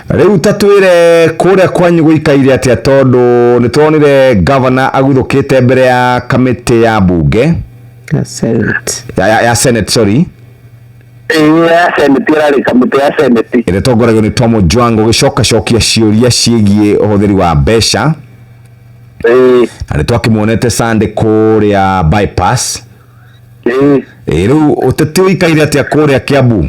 Rĩu ta twĩre kũrĩa kwanyu gũikaire atĩa, tondũ nĩ tuonire gavana aguthũkĩte mbere ya kamĩtĩ ya bunge ya Senate. Ya Senate, sorry. Ĩĩ, ya Senate, ĩrarĩ kamĩtĩ ya Senate. Ĩrĩa ĩtongoragio nĩ Tom Ojwang gũgĩcokacokia ciũria ciĩgiĩ ũhũthĩri wa mbeca. Na nĩ twakĩmuonete Sunday kũrĩa bypass. Ĩĩ, rĩu ũteti ũikaire atĩa kũrĩa Kiambu?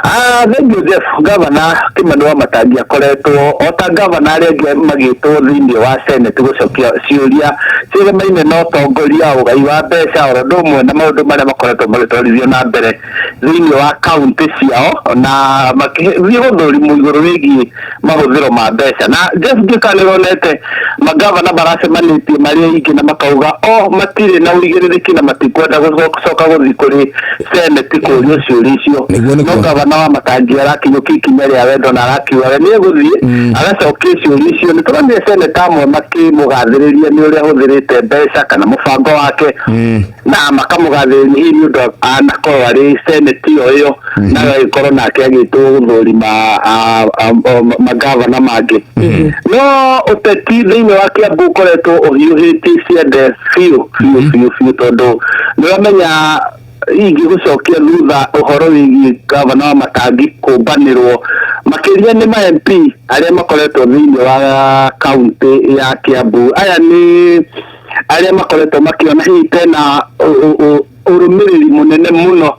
Ah, thank you, Jeff. Gavana Kimani wa Matangi akoretwo o ta gavana arĩa angĩ magĩtwo thĩinĩ wa Senate gũcokia ciũria ciĩgemaine na ũtongoria, ũgai wa mbeca, oro ũndũ ũmwe na maũndũ marĩa makoretwo magĩtwarithio na mbere thĩinĩ wa kaunti ciao, na makĩthiĩ gũthũrimwo igũrũ rĩgiĩ mahũthĩro ma mbeca. Na Jeff, ndiũĩ kana nĩũronete magavana maracemanĩtie marĩ aingĩ na makauga o matirĩ na ũigĩrĩrĩki na matikwenda gũcoka gũthiĩ kũrĩ Senate kũrio ciũria icio. Nĩguo. No gavana wa Matangi arakinyũkia ikinya rĩa wendo na arakiuga we nĩegũthiĩ agacokia ciũria icio. Nĩ tũronire seneta amwe makĩmũgathĩrĩria nĩ ũrĩa ahũthĩrĩte mbeca kana mũbango wake, na makamũgathĩrĩria hihi nĩ ũndũ anakorwo arĩ Senate ĩyo ĩyo na agagĩkorwo nake agĩtwo gũthũrima magavana mangĩ. No ũteti thĩinĩ wa Kiambu ũkoretwo ũhiũhĩtie ciende biũ biũ biũ biũ, tondũ nĩũramenya ingĩgũcokia thutha ũhoro wĩgiĩ gavana wa Matangi kũmbanĩrwo makĩria nĩ ma MP arĩa makoretwo thĩinĩ wa kaunti ya Kiambu. Aya nĩ arĩa makoretwo makĩona hihi tena ũrũmĩrĩri mũnene mũno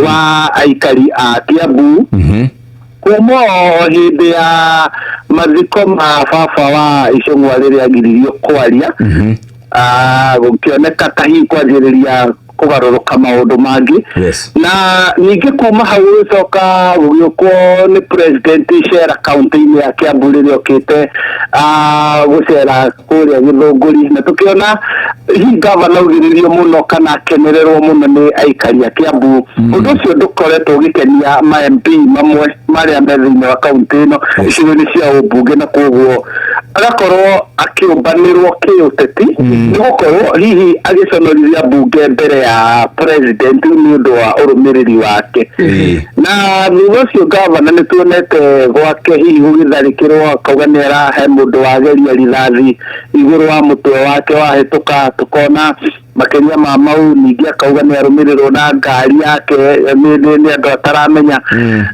wa aikari a Kiambu kuma o hĩndĩ ya mathiko ma baba wa Icũng'wa rĩrĩa agiririo kwaria. Gũkĩoneka ta hihi kwanjĩrĩria kũgarũrũka maũndũ mangĩ. Na ningĩ kuma hau gũgĩcoka gũgĩũkwo nĩ president cera kaunti-inĩ ya Kiambu rĩrĩa okĩte gũcera kũrĩa Gĩthũngũri, na tũkĩona hihi gavana augĩrĩrio mũno kana akenererwo mũno nĩ aikari a Kiambu. Ũndũ ũcio ndũkoretwo ũgĩkenia ma MP mamwe marĩa me thĩinĩ wa kaunti ĩno icigo-inĩ cia ũmbunge, na koguo agakorwo akĩũmbanĩrwo kĩũteti nĩ gũkorwo hihi agĩconorithia mbunge mbere ya president nĩ ũndũ wa ũrũmĩrĩri wake. Na thutha ũcio gavana nĩ tuonete gwake hihi gũgĩtharĩkĩrwo, akauga nĩ arahe mũndũ wageria rithathi igũrũ wa mũtwe wake wahĩtũka. Tũkona makĩria ma mau ningĩ akauga nĩ arũmĩrĩrwo na ngari yake nĩ andũ ataramenya,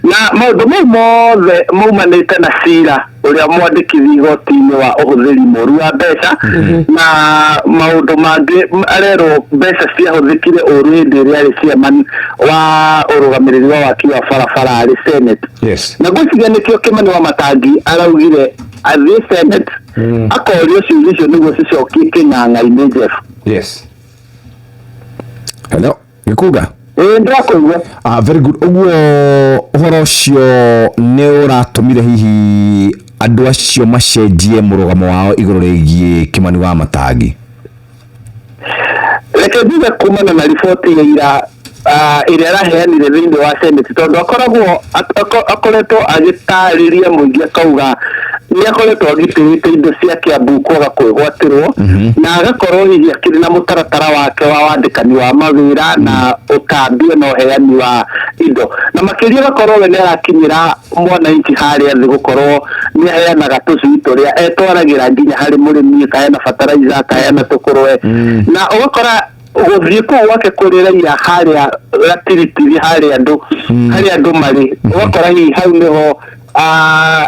na maũndũ mau mothe maumanĩte na cira ũrĩa mwandĩkithi igoti-inĩ wa ũhũthĩri mũru wa mbeca na maũndũ mangĩ arerwo mbeca ciahũthĩkire ũru hĩndĩ ĩrĩa arĩ chairman wa ũrũgamĩrĩri wa waki wa barabara arĩ Senate. Na ngwĩciria nĩkĩo Kimani wa Matangi araugire athiĩ Senate akorio ciũria icio nĩguo cicokie kĩng'ang'a-inĩ, Jeff. Yes, hello, Gĩkunga. Ĩĩ, ndĩrakũigua. Ah, very good. Ũguo ũhoro ũcio nĩ ũratũmire hihi andũ acio macenjie mũrũgamo wao igũrũ rĩgiĩ Kimani wa Matangi? Reke njuge kumana na riboti ya ira ĩrĩa araheanire thĩinĩ wa Senate, tondũ akoragwo akoretwo agĩtarĩria mũingĩ akauga nĩ akoretwo agitĩrĩte indo cia Kiambu kwaga kwĩgwatĩrwo, na agakorwo hihi akĩrĩ na mũtaratara wake wa wandĩkani wa mawĩra na ũtambia na ũheani wa indo, na makĩria agakorwo we nĩ arakinyĩra mwananchi harĩa thĩ, gũkorwo nĩ aheanaga tũcui tũrĩa etwaragĩra nginya harĩ mũrĩmi, akaheana fertilizer, akaheana tũkũrwe, na ũgakora gũthiĩ kũu gwake kũrĩ raia harĩa gatiritiri harĩa andũ marĩ, ũgakora hihi hau nĩho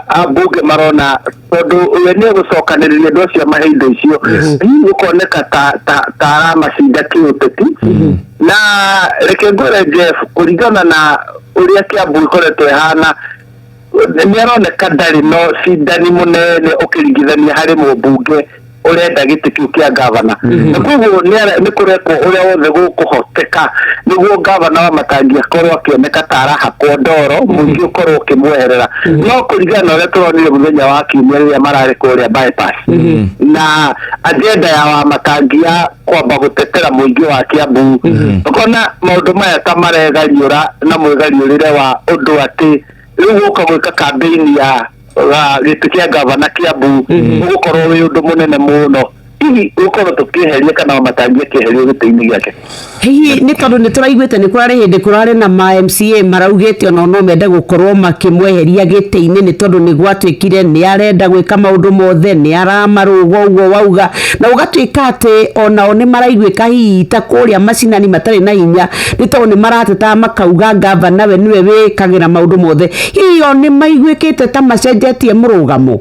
ambunge marona tondũ we nĩ egũcokanĩrĩria andũ acio amahe indo icio, hihi gũkoneka ta aramacinda kĩũteti. Na reke ngwĩre, Jeff, kũringana na ũrĩa Kiambu ĩkoretwo ĩhana, nĩ aroneka ndarĩ na ũcindani mũnene ũkĩringithania harĩ mũmbunge ũrenda gĩtĩ kĩu kĩa gavana, na koguo nĩ kũrekwo ũrĩa wothe gũkũhoteka nĩguo gavana wa Matangi akorwo akĩoneka ta arahakwo ndoro, mũingĩ ũkorwo ũkĩmweherera. No kũringana na ũrĩa tũronire mũthenya wa Kiumia rĩrĩa mararĩ kũrĩa bypass na agenda ya wa Matangi ya kwamba gũtetera mũingĩ wa Kiambu, ũkona maũndũ maya ta maregariũra na mwĩgariũrĩre wa ũndũ atĩ rĩu gũka gwĩka kambĩini ya gĩtĩ kĩa gavana Kiambu ũgũkorwo wĩ ũndũ mũnene mũno. Hihi Hihi gũkorwo tũkĩeheria kana Wamatangi akĩeherio gĩtĩ-inĩ gĩake. Hihi nĩ tondũ nĩ tũraiguĩte nĩ kũrarĩ hĩndĩ kũrarĩ na ma MCA maraugĩte ona no mende gũkorwo makĩmweheria gĩtĩ-inĩ nĩ tondũ nĩ gwatuĩkire nĩ arenda gwĩka maũndũ mothe, nĩ aramarũga ũguo wauga, na gũgatuĩka atĩ onao nĩ maraiguĩka hihi ta kũrĩa macinani matarĩ na hinya nĩ tondũ nĩ maratetaga makauga ngavana we nĩwe wĩkagĩra maũndũ mothe. Hihi o nĩ maiguĩkĩte ta macenjetie mũrũgamo?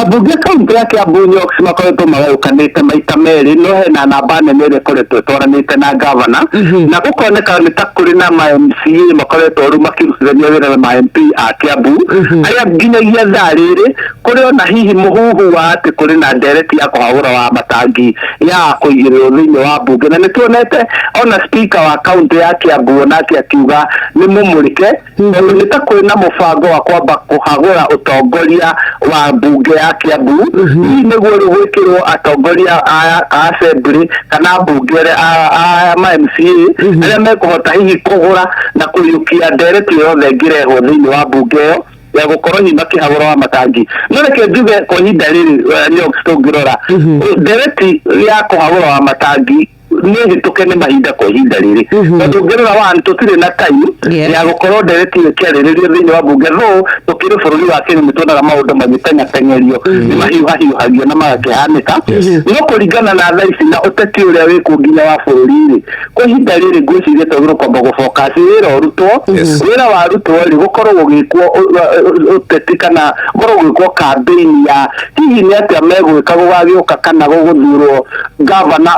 Ambunge kaunti ya Kiambu, Nyox, makoretwo magayũkanĩte maita merĩ, no hena namba nene ĩrĩa ĩkoretwo ĩtwaranĩte na gavana, na gũkoneka nĩ ta kũrĩ na ma MCA makoretwo rĩu makĩrutithania wĩra na ma MP a Kiambu, arĩa nginyagia thaa rĩrĩ kũrĩ ona hihi mũhuhu wa atĩ kũrĩ na ndereti ya kũhagũra wa matangi ya kũigĩrĩrwo thĩinĩ wa mbunge. Na nĩ tuonete ona speaker wa kaunti ya Kiambu onake akiuga nĩ mũmũrĩke, tondũ nĩ ta kwĩ na mũbango wa kwamba kũhagũra ũtongoria wa mbunge ya Kiambu, hihi nĩguo rĩu gwĩkĩrwo atongoria a assembly kana mbunge arĩa a ma MCA arĩa mekũhota hihi kũgũra na kũiyũkia ndereti yothe ĩngĩrehwo thĩinĩ wa mbunge ĩyo ya gũkorwo hihi makĩhagũra wa matangi. No reke njuge kwa ihinda rĩrĩ, Nyox, tũngĩrora ndereti ya kũhagũra wa matangi nĩ hĩtũke nĩ mahinda kwa ihinda rĩrĩ, tondũ ũngĩrora one, tũtirĩ na time ya gũkorwo ndereti ĩyo ĩkĩarĩrĩrio thĩinĩ wa mbunge, though tũkĩrĩ bũrũri wa Kenya nĩ tuonaga maũndũ magĩteng'ateng'erio, nĩ mahiũhahiũhagio na magakĩhanĩka. No kũringana na thaa ici na ũteti ũrĩa wĩkuo nginya wa bũrũri-rĩ, kwa ihinda rĩrĩ ngwĩciria twagĩrĩirwo kwamba gũfocus wĩra ũrutwo. Wĩra warutwo rĩ, gũkorwo gũgĩkwo ũteti kana gũkorwo gũgĩkwo campaign ya hihi nĩ atĩa megwĩka gũgagĩũka kana gũgũthurwo gavana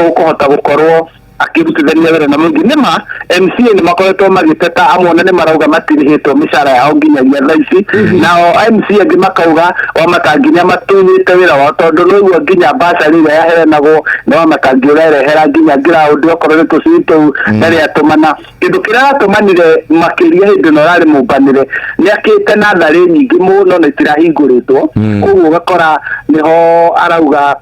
ũkũhota gũkorwo akĩrutithania wĩra na mũingĩ. Nĩma MCA nĩ makoretwo magĩteta, amwe ona nĩ marauga matirĩhĩtwo mĩcara yao nginyagia thaa ici, nao MCA angĩ makauga Wamatangi nĩ amatunyĩte wĩra wao, tondũ nĩguo nginya basarĩ ĩrĩa yaheanagwo nĩ Wamatangi ũrerehera nginya ground, okorwo nĩ tũcui tũu ndarĩ atũmana. Kĩndũ kĩrĩa aratũmanire makĩria hĩndĩ ĩno ũrarĩ mũmbanĩre, nĩ akĩte natharĩ nyingĩ mũno na itirahingũrĩtwo. Koguo ũgakora nĩho arauga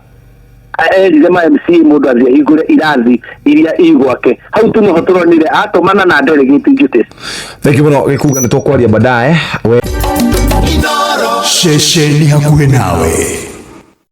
erire ma MCA mũndũ athiĩ ahingũre irathi iria i gwake. Hau tu noho tũronire atũmana na delegate duties. Thank you mũno gĩkunga, nĩ tũkwaria baadaye. Ceceni hakuhĩ nawe.